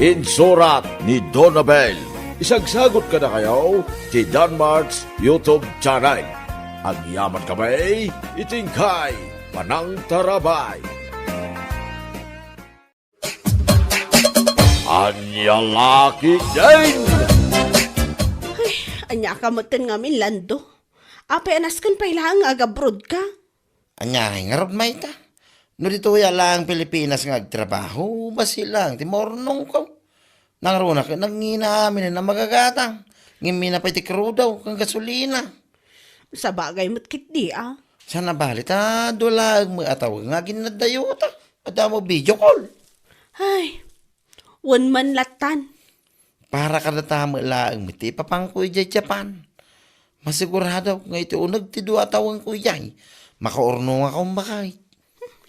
Insurat ni Donabel. Isagsagot kadakayo ti Danmart's YouTube channel. Agyaman kami iti inkay panangtarabay. Ania La Ketdin! Ay, ania ka metten ngamin, Lando? Apay a nasken pay laeng nga agabroad ka? Ania ngay ngarud, mayta? No ditoy a laeng Pilipinas nga agtrabaho, bassit laeng ti maurnongko. Nangruna ket nangina aminen a magagatang. Ngem mina pay ti krudo ken gasolina. Sabagay met ketdi a. Saan a bali ta dua laeng met a tawen nga aginnadayota. Adda mo video call. Ay, wen man lattan. Para kadata met laeng met ti ipapangko idiay Japan. Masigurado nga iti uneg ti dua a tawenko idiay, makaurnongak a umbakay.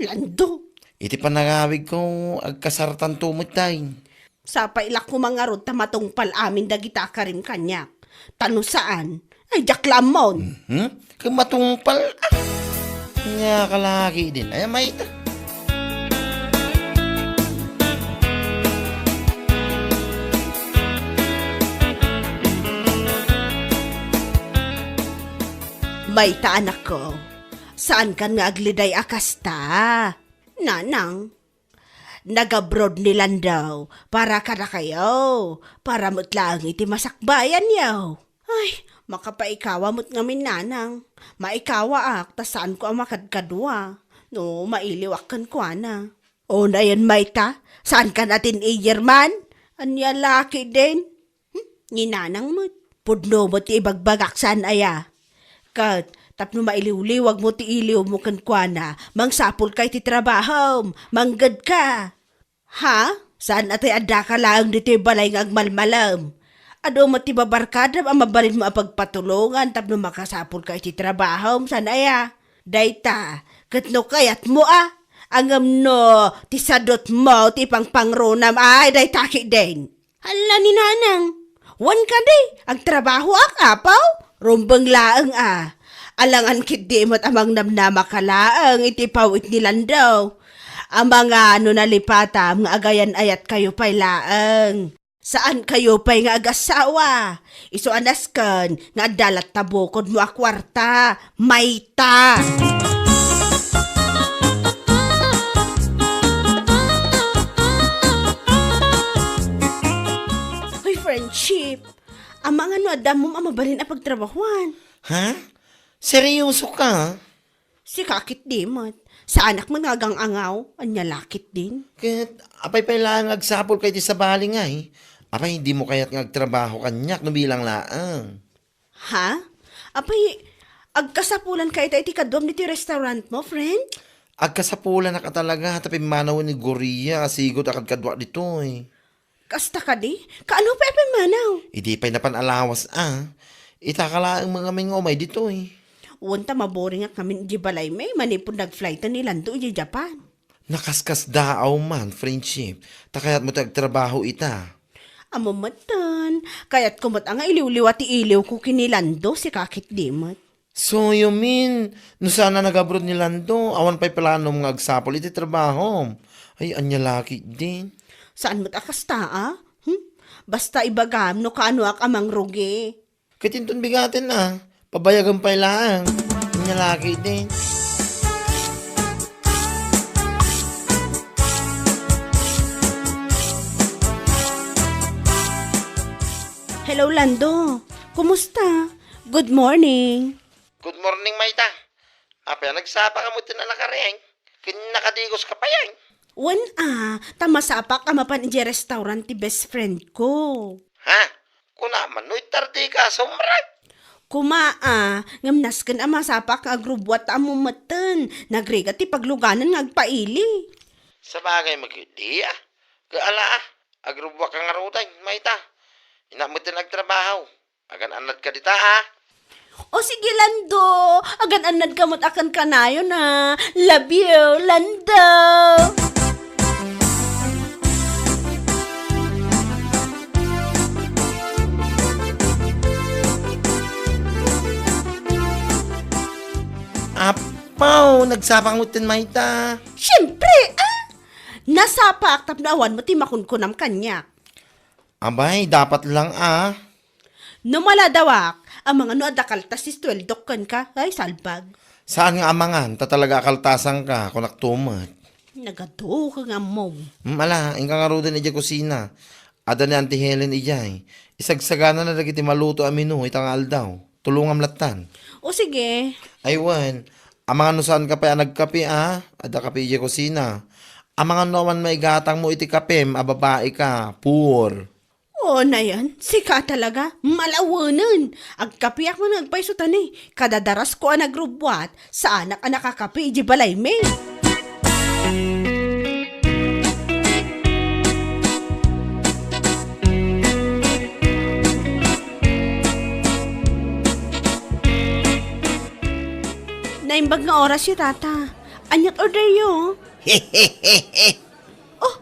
Lando! Iti panangawigko, agkasartanto met tayen. Sapay la koma ngarud ta matungpal amin dagita a karim kaniak. Ta no saan, ay diak la ammon. Mhm. Ket matungpal, ah. Ania ka la ketdin, ay, mayta. Mayta, anakko, saankan nga agliday a kasta. Nanang, nagabroad ni Lando para kadakayo, para met laeng iti masakbayanyo. Ay, makapaikawa met ngamin, nanang. Maikawaak ta saanko a makadkadua no mailiwak kenkuana. Unayen mayta, saankan a teenager man? Ania la ketdin? Hmm, ni nanang met. Pudno met ti ibagbagak saan aya. Ket tapno mailiwliwag mo ti iliw mo kenkuana, mangsapulka iti trabahom, manggedka. Ha? Saan a tay addaka laeng ditoy balay nga agmalmalem. Adu met ti babarkadam a mabalinmo a pagpatulongan tapno makasapulka iti trabahom, saan aya? Dayta, ket no kayatmo a, ngem no ti sadutmo ti pangpangronam, ay, dayta ketdin. Hala ni Nanang, wen kadi, agtrabahoak, apo? Rumbeng laeng a. Alangan ketdi met a mangnamnamaka laeng iti pawit ni Lando. Amangan no nalipatam nga agayan-ayatkayo pay laeng. Saankayo pay nga agasawa. Isu a nasken nga adda latta bukodmo a kuarta. Mayta! Hoy, friendship. Amangan no adda ammom a mabalin a pagtrabahuan. Ha? Seryoso ka? Sika ketdi met. Saanak met nga agang-angaw. Ania la ketdin? Ket apay pay laeng nga agsapulka iti sabali ngay? Apay, dimo kayat nga agtrabaho kaniak no bilang laeng? Ha? Apay, agkasapulanka ita iti kaduam ditoy restaurant mo, friend? Agkasapulannak a talaga ta pimmanawen ni Gloria a sigud a kadkaduak ditoy. Kasta kadi? Kaano pay a pimmanaw? Idi pay napan a lawas a. Ita ka laeng ngamin nga umay ditoy. Wen ta maboringak ngamin idiay balaymi manipud nag-flighten ni Lando idiay Japan. Nakaskasdaaw man, friendship, ta kayatmo ti agtrabaho ita. Ammom metten, kayatko met a nga iliwliwa ti iliwko ken ni Lando, sika ketdi met. So, you mean, no saan a nag-abroad ni Lando, awan pay planom nga agsapul iti trabahom? Ay, ania la ketdin? Saan met a kasta, a? Hmm? Basta ibagam no kaanoak a mangrugi. Ket inton bigaten a, pabayagem pay laeng. Ania la ketdin? Hello, Lando. Kumusta? Good morning. Good morning, Mayta. Apay a nagsapaka met a nakariing? Ken nakadigoska pay, ay? Wen a, ta masapak a mapan idiay restaurant ti best friend ko. Ha? Kuna man no ittardika, sumrek? Kuma a, ngem nasken a masapak nga agrubbuat ta ammom metten, nagrigat ti pagluganan nga agpaili. Sabagay met ketdi a. Ket ala a, agrubbuatka ngaruden, Mayta. Innak metten agtrabaho. Agan-annadka dita, a? O sige, Lando, agan-annadka met a ken kanayon a. Love you, Lando! Apo, nagsapaka metten, Mayta. Siyempre, a! Nasapak tapno awan met ti makunkunam kaniak. Abay, dapat lang a. No maladawak, amangan no adda kaltas ti sueldok kenka, ay, salbag. Saan nga amangan, ta talaga a kaltasanka, kunak tumet. Nagadu ka nga mo. Hmm, ala, inka ngaruden idiay kusina. Adda ni Auntie Helen idiay. Isagsaganana dagiti maluto a menu ita nga aldaw. Tulongam lattan. O sige. Ay, wen. Amangan no saanka pay a nagkape, a? Adda kape idiay kusina. Amangan no awan maigatangmo iti kapem a babaika. Poor. O, nayon, sika talaga, malawenen. Agkapeak man nga agpayso ta ni, kadadarasko a nagrubbuat, saanak a nakakape idiay balaymi. Naimbag nga orasyo, Tata. Aniat orderyo? Oh,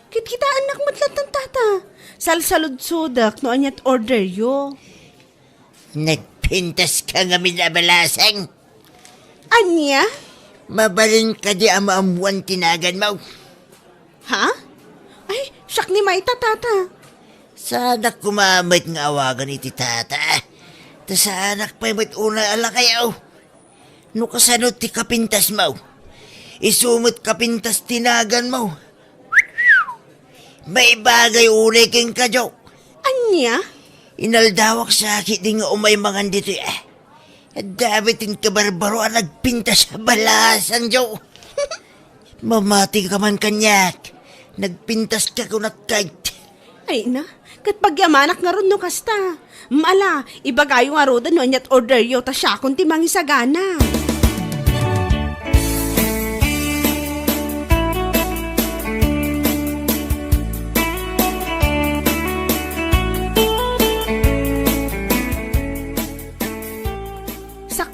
kitkitaennak met lattan, Tata. Salsaludsodak no aniat orderyo. Nagpintaska ngamin a balasang. Ania? Mabalin kadi a maammoan ti naganmo? Ha? Ay, siak ni mayta, Tata. Saanak koma met nga awagan iti Tata. Ta saanak pay met unay a lakayaw. No kasano ti kapintasmo, isu met kapintas ti naganmo. Maibagay unay kenka, Joe. Ania? Inaldawak sa ketdi nga umay mangan ditoy, a. Adda met ti kabarbaro a nagpintas a balasang, Joe. Mamatika man kaniak. Nagpintaska kunak kayt. Ay na, ket pagyamanak ngarud no kasta. Mala, ibagayo ngaruden no aniat orderyo ta siakon ti mangisagana.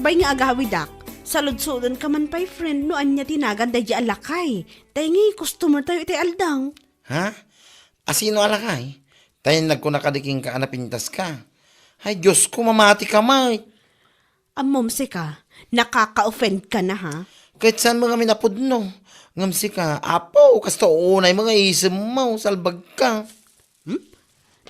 pay nga agawidak, saludsodenka man pay, friend, no ania ti nagan daydi a lakay. Tay nga customer tayo itay aldaw. Ha? Asino a lakay? Tay nagkuna kadi kenka a napintaska. Ay, Diyos ko, mamati ka met. Ammom sika, nakaka-offend ka na, ha? Ket saan mo ngamin a pudno? Ngem sika, Apo, kasta uunay mo nga isemmo, salbag ka. Hmm?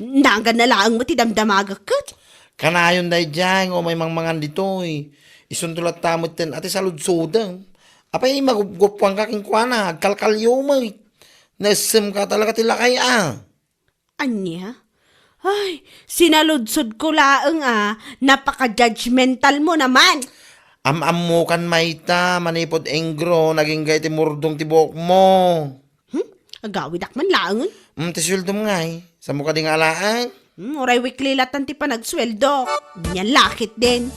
Nagan na laeng mo ti damdamagek ket? Kanayon daydiay nga umay mangmangan ditoy. Isunto latta metten a ti saludsodem. Apay, magupgupuan ka kenkuana, agkalkalyo met. Naessem ka talaga ti lakay a. Ania? Ay, sinaludsod ko laeng a, napaka-judgmental mo naman. Am-ammokan mayta, manipud engro, nagingga iti murdong ti buokmo. Hmm? Agawidak man laengen? Hmm, ti sueldom ngay. Samo kadi nga alaen? Hmm, uray weekly latan ti panagsueldo. Nia la ketdin.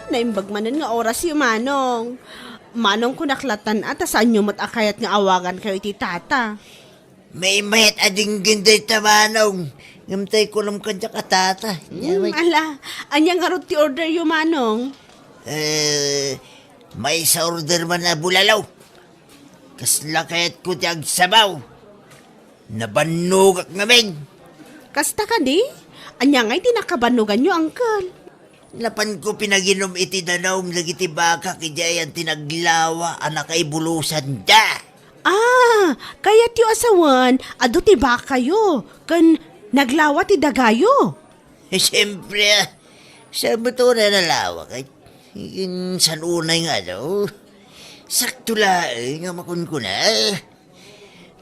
Naimbag manen nga orasyo, Manong. Manong, kunak latan a, ta saanyo met a kayat nga awagankayo iti tata. Maymayat a dinggin dayta, Manong. Ngem tay kunam kadiak a tata. Hmm, ala, ania ngarud ti orderyo, Manong? Eh, maysa order man a bulalo. Kasla kayatko ti agsabaw. Nabannogak ngamin. Kasta kadi? Ania ngay ti nakabannoganyo, Uncle? Napanko pinaginom iti danum dagiti bakak idiay ayan ti naglawa a nakaibulosanda. Ah, kayatyo a sawen, adu ti bakayo, ken naglawa ti dagayo. Eh, siyempre, ah. Saan mo to na nalawa? Kay, insan unay nga, no? Sakto laeng nga makunkuna.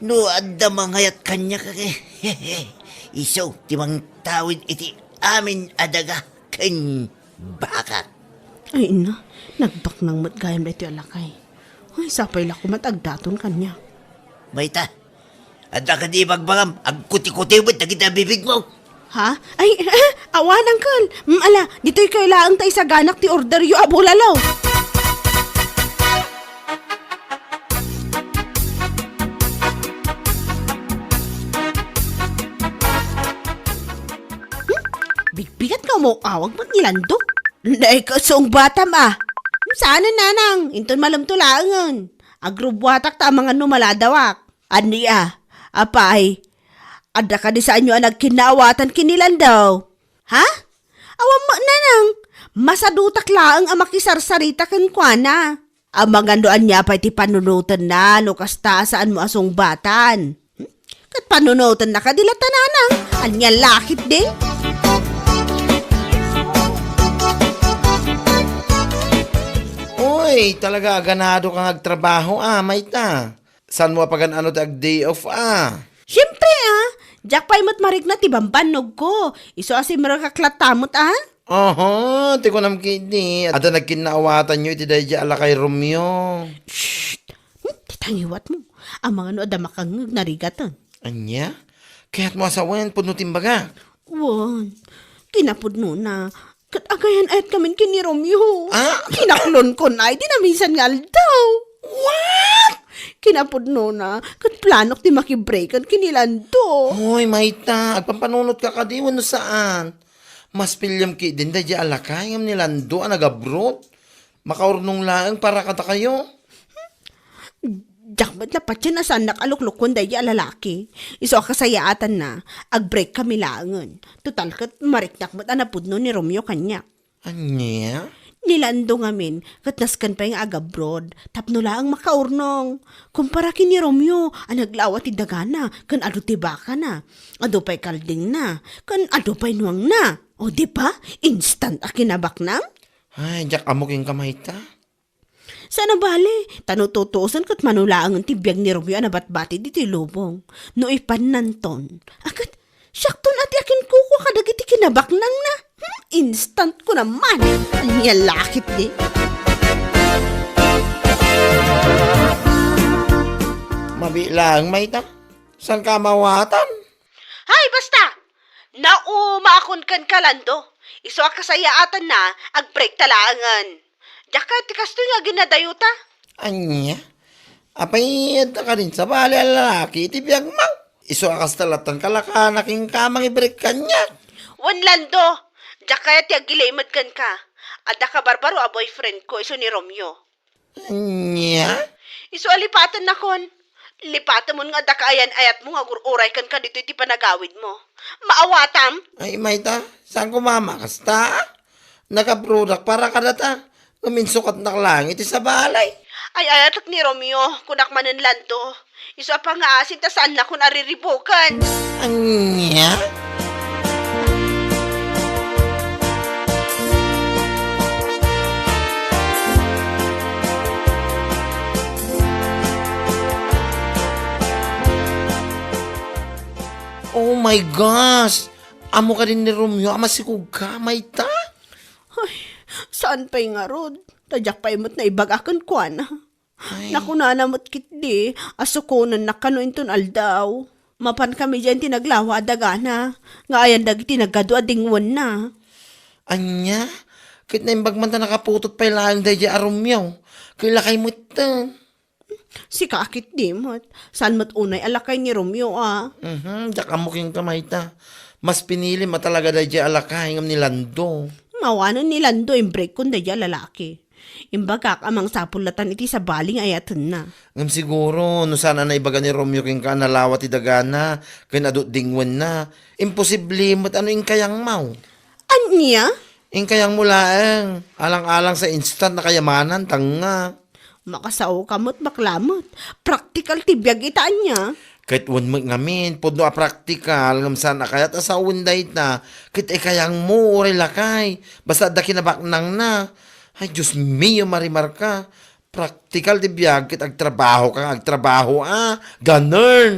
No, adda mangayat kaniak, eh. Isu, ti mangtawid iti amin a daga ken bakak. Ay, ina, nagbaknang met gayam daytoy a lakay. Ay, sapay la koma ta agdaton kaniak. Mayta, adda kadi ibagbagam, agkutikutiw met dagiti bibigmo. Ha? Ay, eh, awan, Uncle. Mm, ala, ditoy kayo laeng ta isaganak ti orderyo a bulalo. Hmm? Bigbigat nga umaw-awag met ni Lando. Nay, kasungbatam, ah. Saan, nanang? Inton malemto laengen. Agrubbuatak ta amangan no maladawak. Ania? Apay, adda kadi saanyo a nagkinnaawatan ken ni Lando? Ha? Awan met, nanang. Masadutak laeng a makisarsarita kenkuana. Amangan no ania pay ti panunotenna no kasta a saanmo a sungbatan. Hmm? Ket panunotenna kadi latta, nanang? Ania la ketdi? Uy, talaga a ganado ka nga agtrabaho, ah, mayta. Saanmo a pagan-ano ti ag-day off, ah? Siempre, ah. Diak pay met marikna ti bambannogko. Isu a simrekak latta met, ah. Oho, ti kunam ketdi. Adda nagkinnaawatanyo iti daydiay a lakay Romeo. Shh! Hmm, ti tangiwatmo. Amangan no adda makangngeg narigaten. Ania? Kayatmo a sawen, pudno ti imbaga. Wen, kinapudnona, ket agayan-ayatkamin ken ni Romeo. Ah? Kinaklonkon ay di naminsan nga aldaw. What? Kinapudnona, ket planok ti makibreakan ken ni Lando. Hoy, mayta, agpampanunotka kadi wenno saan? Mas piliam ketdin daydiay a lakay ngem ni Lando a nag-abroad. Makaurnong laeng para kadakayo. Diak met la patien a saannak a luklukoen daydiay a lalaki. Isu a kasayaatanna, agbreak kami laengen. Total ket mariknak met a napudno ni Romeo kaniak. Ania? Ni Lando ngamin, ket nasken pay nga agabroad, tapno laeng makaurnong. Kumpara ken ni Romeo a naglawa ti dagana, ken adu ti bakana, adu pay kaldingna, ken adu pay nuangna. O, di ba? Instant a kinabaknang? Ay, diak ammo kenka mayta. Saan a bale, ta no tutuosen ket mano laengen ti biag ni Romeo a nabatbati ditoy lubong. No ipannanton, a ket, siakton a ti akinkukua kadagiti kinabaknangna. Hmm, instant ko naman. Ania la ketdi? Mabiit laeng mayta. Saanka a maawatan? Hay, basta! Naumaakon ken ka, Lando. Isu a kasayaatanna, agbreak ta laengen. Diak kayat ti kastoy nga aginadayota. Ania? Apay, adda kadin sabali a lalaki iti biagmo? Isu a kasta latta kalakana kenka a mangibrek kaniak. Wen, Lando, diak kayat ti aggilimed kenka. Adda kabarbaro a boyfriend ko, isu ni Romeo. Ania? Isu a lipatennakon. Lipatemon nga adda kaayan-ayatmo nga agur-uray kenka ditoy ti panagawidmo. Maawatam? Ay, mayta, saan ko mama, kasta? Nagabrodak para kadata. Ngem insukatnak laeng iti sabali. Ay-ayatek ni Romeo, kunak manen Lando. Isu a pangngaasim ta saannakon a riribuken. Ania? Oh my gosh! Ammo kadin ni Romeo a masikogka, mayta? Ay, saan pay ngarud? Ta diak pay met naibaga kenkuana. Ay. Nakunana met ketdi a sukonennak kano inton aldaw. Mapankami diay ti naglawa a dagana, nga ayan dagiti nagadu a dingwenna. Ania? Ket naimbag man ta nakaputot pay laeng daydiay a Romeo. Ket lakay metten. Sika a ketdi met. Saan met unay a lakay ni Romeo a? Mhm, diak ammo kenka mayta. Mas pinilim a talaga daydiay a lakay ngem ni Lando. Awanen ni Lando imbrekkon daydiay a lalaki. Imbagak a mangsapul latan iti sabali nga ayatenna. Ngem siguro, no saan a naibaga ni Romeo kenka a nalawa ti dagana ken adu ti dingwenna, imposible met a no inkayangmo. Ania? Inkayangmo laeng, alang-alang sa instant a kayamanan, danga. Makasaoka met, bakla met. Praktikal ti biag ita, ania? Ket wen met ngamin, pudno a praktikal, ngem saan a kayat a sawen dayta. Ket ikayangmo, uray lakay. Basta adda kinabaknangna. Ay, Dios mio, Maria Marka. Praktikal ti biag ket agtrabaho ka nga agtrabaho, a. Ganern.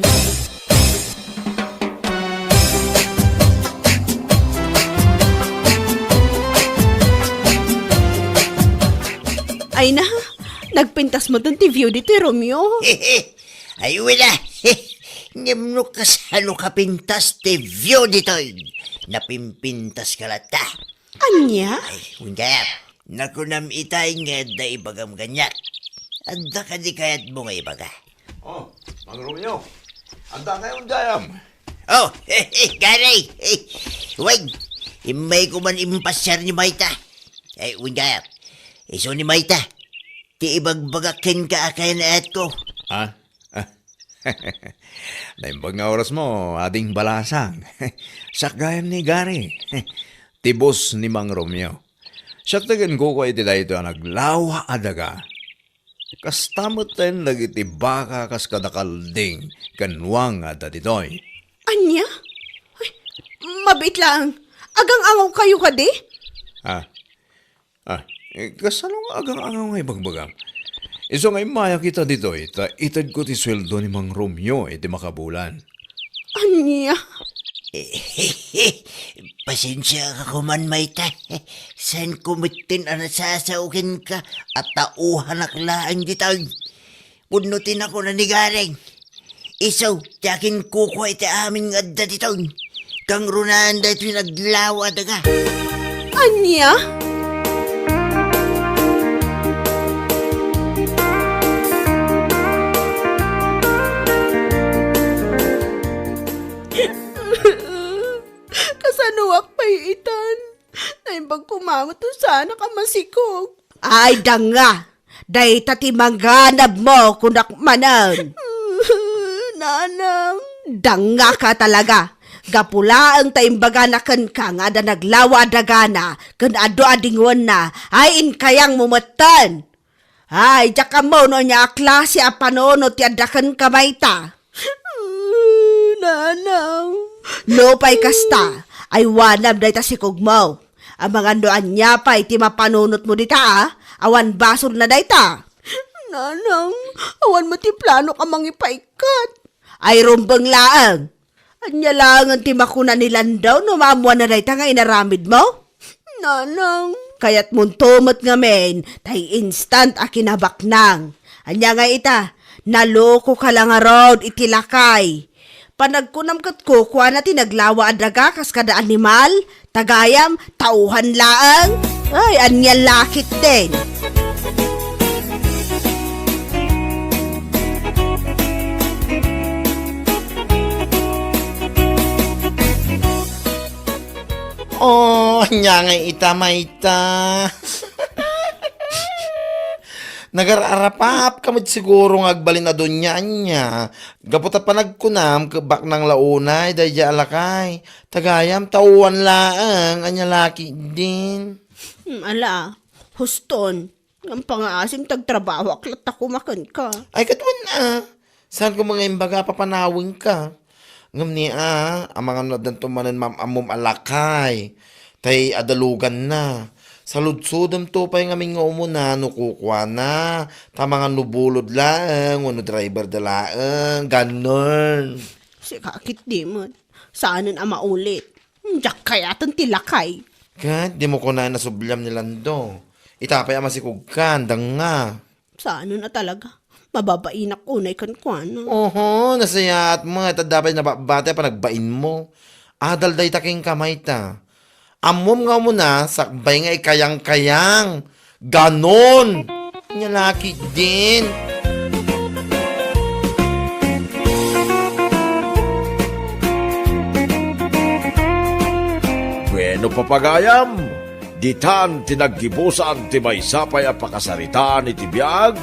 Ay na, nagpintas metten ti view ditoy, Romeo. Ay, wala. Ngem no kasano kapintas ti view ditoy, napimpintas ka latta. Ania? Ay, wen kayat. Nakunam itay nga adda ibagam kaniak. Adda kadi kayatmo nga ibaga? Oh, Mang Romeo. Adda kayo dayam? Oh, Gary. Wen, immay ko man impasiar ni Mayta. Ay, wen kayat. Isu ni Mayta. Ti ibagbagak kenka a kayan-ayatko. Ah? Ah. Naimbag nga orasmo, Ading Balasang. Siak gayam ni Gary. Ti boss ni Mang Romeo. Siak ti ken kukua iti daytoy a naglawa a daga. Kasta metten dagiti baka kas kada kalding ken nuang a adda ditoy. Ania? Ay, mabiit laeng. Agang-angaw kayo kadi? Ah, Ah, eh, kasano nga agang-angaw nga ibagbagam? Isu nga immayak ita ditoy, ta itedko ti sueldo ni Mang Romeo iti makabulan. Ania? Pasensia ka koman, Mayta. Saan ko metten a nasasao kenka a tauhanak laeng ditoy. Pudno ti nakuna ni Gareng. Isu ti akinkukua iti amin nga adda ditoy. Kangrunaan daytoy naglawa a daga. Ania? Kasanoak pay itan? Naimbag ko met no saanak a masikog. Ay, danga! Dayta ti manganabmo, kunak manen. Nanang. Dangngaka talaga. Gapu laeng ta imbagana kenka nga adda naglawa a dagana ken adu a dingwenna, ay inkayangmo metten. Ay, diak ammo no ania a klase a panunot ti adda kenka, Mayta. Nanang. Nupay kasta, aywanam dayta sikogmo. Amangan no ania pay ti mapanunotmo dita, a? Awan basolna dayta. Nanang, awan met ti planok a mangipaikkat. Ay, rumbeng laeng. Ania laengen ti makuna ni Landaw no maammoanna dayta nga inaramidmo? Nanang. Kayatmonto met ngamin, tay instant a kinabaknang. Ania nga ita, nalokoka la ngarud iti lakay. Panagkunam ket kukuana ti naglawa a daga kas kada animal, ta gayam, tauhan laeng. Ay, ania la ketdin. Ania ngay ita, mayta? Nagar-arapapka met siguro nga agbalin a doña ania. Gapu ta panagkunam, kebbaknang la unay daydiay a lakay. Ta gayam, tauan laeng, ania la ketdin. Hmm, ala, huston. Ngem pangaasim ta agtrabahoak latta koma kenka. Ay, ket wen a. Saan ko nga imbaga a papanawenka? Ngem ni a, amangan no addanto manen maam-ammom a lakay. Tay adaluganna. Saludsodemto pay ngamin nga umuna no kukuana. Ta amangan no bulod laeng, wenno driver da laeng. Ganon. Sika ketdi met. Saanen a maulit. Hmm, diak kayaten ti lakay. Ket, dimo kunaen a subliam ni Lando. Ita pay a masikogka, andanga. Saanen a talaga. Mababainak unay kenkuana. Oho, nasayaat met, adda pay nababati a panagbainmo. Adal dayta kenka, mayta. Ammom nga umuna, sakbay nga ikayang-kayang. Ganon! Ania la ketdin. Bueno, papagayam, ditan ti naggibusan ti maysa pay a pakasaritaan iti biag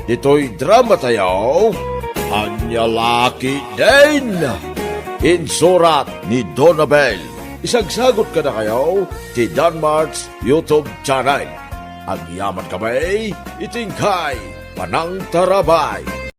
ditoy dramatayo, Ania la ketdin. Insurat ni Donabel. Isagsagot kadakayo ti Danmart's YouTube channel. Agyaman kami iti inkay panangtarabay.